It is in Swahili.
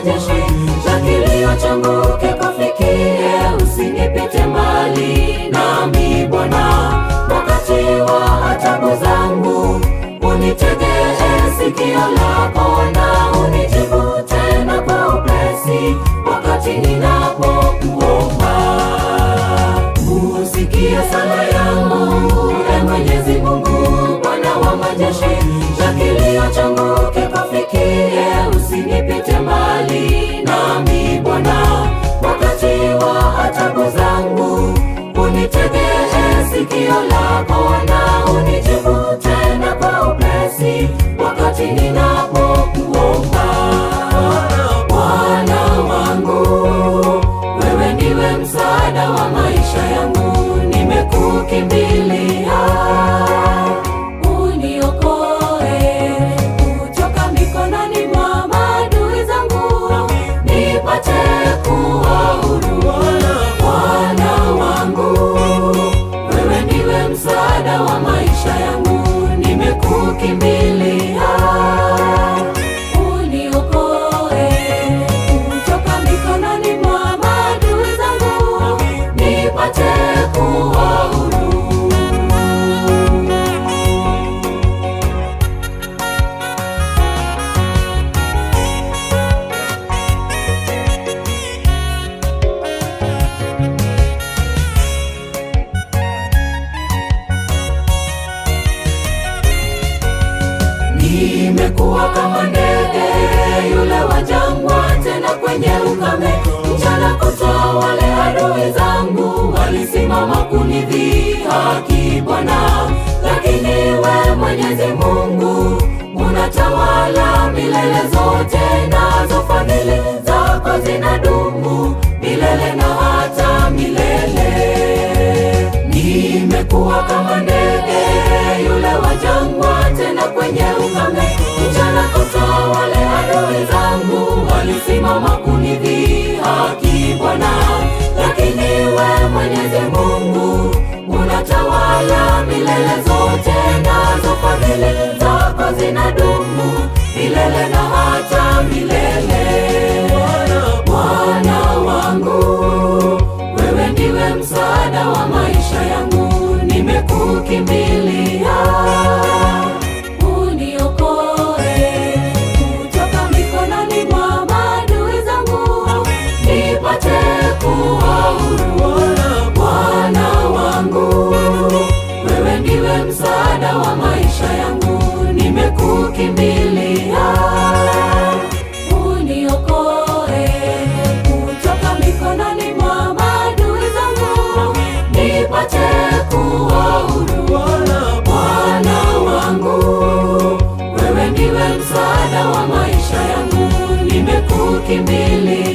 majeshi, cha kilio changu kikufikie, usinipite mbali nami Bwana. Wakati wa taabu zangu unitegee sikio lako na unijibu tena kwa upesi wakati ninapokuomba. Usikie sala yangu, e Mwenyezi Mungu, Bwana wa majeshi, cha kilio changu kikufikie, usinipite mbali nami Bwana. Wakati wa taabu zangu unitegee sikio lako na unijibu tena kwa upesi wakati ninapokuomba. Bwana wangu, wewe ndiwe msaada wa maisha yangu, nimekukimbilia. Uniokoe kutoka mikononi mwa maadui zangu, nipate kuwa huru. Bwana wangu, wewe ndiwe msaada wa maisha yangu, nimekukimbilia. Uniokoe kutoka mikononi mwa maadui zangu, nipate kuwa huru. Nimekuwa kama ndege yule wa jangwa, tena kwenye ukame. Mchana kutwa wale adui zangu walisimama kunidhihaki Bwana, lakini we Mwenyezi Mungu unatawala milele zote, nazo fadhili zako zinadumu milele na hata milele. Nimekuwa kama ndege yule wa jangwa, tena kwenye ukame. Mchana kutwa wale adui zangu walisimama kunidhihaki Bwana, lakini we Mwenyezi Mungu unatawala milele zote, nazo fadhili zako zinadumu milele na hata milele. Bwana wangu, wewe ndiwe msaada wa maisha yangu, nimekukimbilia. Uniokoe kutoka mikononi mwa maadui zangu, nipate kuwa huru. Bwana wangu, wewe ndiwe msaada wa maisha yangu, nimekukimbilia. Uniokoe kutoka mikononi mwa maadui zangu, nipate kuwa huru. Bwana wangu, wewe ndiwe msaada wa maisha yangu, nimekukimbilia.